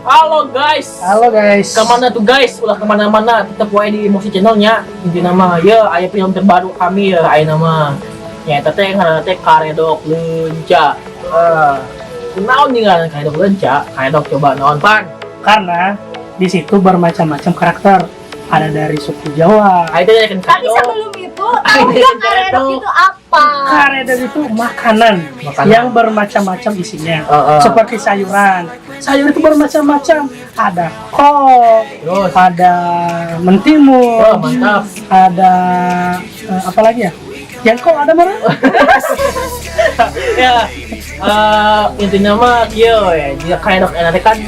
Halo, guys. Halo, guys. Kemana tuh, guys? Ulah kemana-mana, tetep wae di Emosi Channelnya. Intina mah, ya aya film terbaru kami ya, aya nama. Ya, eta teh ngaranna teh Karedok Leunca. Eh, kunaon nih ngaranna Karedok Leunca? Karedok coba naon, Pan? Karena di situ bermacam-macam karakter. Ada dari suku Jawa. Ah, itu kan Tapi karedok. sebelum itu, tahu nggak karedok itu apa? Karedok itu makanan, Makanan. Yang bermacam-macam isinya. Heeh. Seperti sayuran. Sayur itu bermacam-macam. Ada kol, Terus, ada mentimun, oh, mantap. Ada apa lagi ya? Yang kol ada mana? Ya, intinya mah kieu ya, di karedok enak teh kan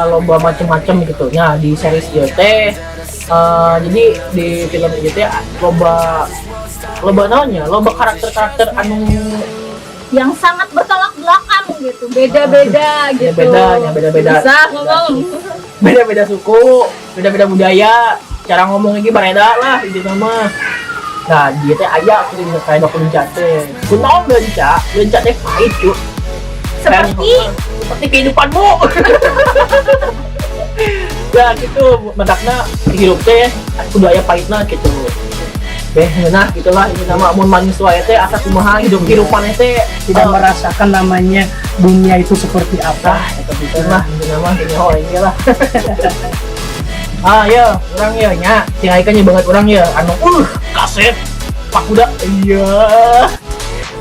loba macem-macem gitu. Nah, di series ieu teh jadi di film ieu teh loba loba naonnya, loba karakter-karakter anu Yang sangat bertolak belakang gitu, beda-beda gitu. Beda-beda, ya, beda-beda. Bisa ngomong. Beda-beda suku, beda-beda budaya, cara ngomong lagi bareda lah intinya mah. Nah, dia teh aya gitu di karedok leunca teh. Kunaon leunca? Leunca teh pahit, cu. Seperti Seperti kehidupanmu. Ya gitu, matakna hirup teh kudu aya pahitna gitu. Beh ngeunah gitulah ini nama, mun manis wae teh asa kumaha hidup kehidupan teh. Tidak merasakan namanya dunia itu seperti apa. Ah, eta bisa lah ini nama ini, oh ini lah. Ah ya, urang ya nya tinggalkan ya banget urang ya anu kaset Pak Kuda, iya.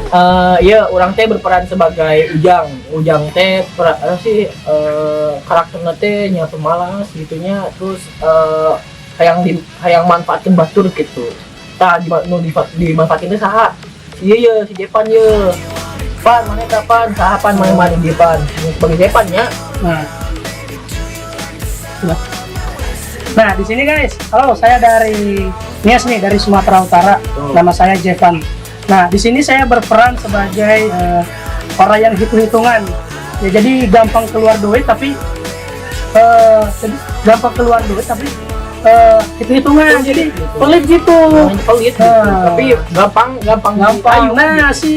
Eh, iya, urang teh berperan sebagai Ujang. Ujang teh apa sih, karakternya teh nya pemalas gitunya, terus hayang di hayang manfaatkeun batur gitu. Tah, di nu dimanfaatkeun teh saha? Si ieu ye, si Jepan ye. Pan, mana eta, Pan? Saha, Pan? Mana mana Jepan? Sebagai Jepan nya. Nah. Nah, di sini, guys, halo, saya dari Nias nih, dari Sumatera Utara. Tuh. Nama saya Jevan. Nah, di sini saya berperan sebagai orang yang hitung-hitungan. Ya, jadi gampang keluar duit tapi jadi gampang keluar duit tapi hitung-hitungan. Jadi pelit gitu. Namanya pelit gitu. Ah. Tapi gampang gampang Gampang. dirayu. Nah, si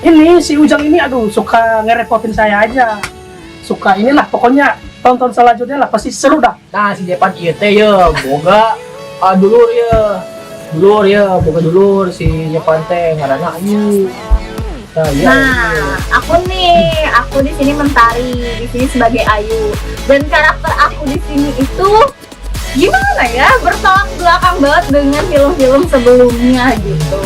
ini si Ujang ini aduh suka ngerepotin saya aja. Suka inilah, pokoknya tonton selanjutnya lah, pasti seru dah. Nah, si Jepan ieu teh ye boga dulur ye. Dulur ye, boga dulur si Jepan teh ngaranna Ayu. Nah, iya. Nah, aku nih, aku di sini Mentari, di sini sebagai Ayu. Dan karakter aku di sini itu gimana ya? Bertolak belakang banget dengan film-film sebelumnya gitu.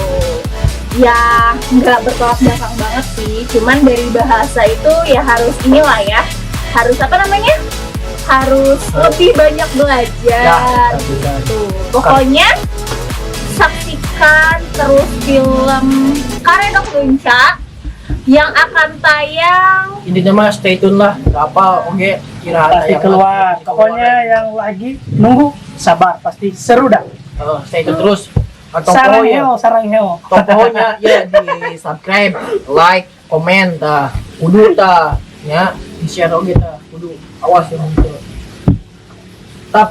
Ya, nggak bertolak belakang banget sih. Cuman dari bahasa itu ya harus inilah ya. Harus apa namanya? Harus lebih banyak belajar Ya, bisa. Gitu. Pokoknya saksikan terus film Karedok Leunca yang akan tayang. Intinya mah stay tune lah. Gak apa, oke, kira Pasti keluar. Pokoknya yang lagi nunggu sabar, pasti seru dah. Stay tune terus. Atau Sarang ya. heo, sarang heo. Pokoknya ya di subscribe, like, komen tah, kudu tah, ya, di share oge tah, kudu awas ya gitu. Tap.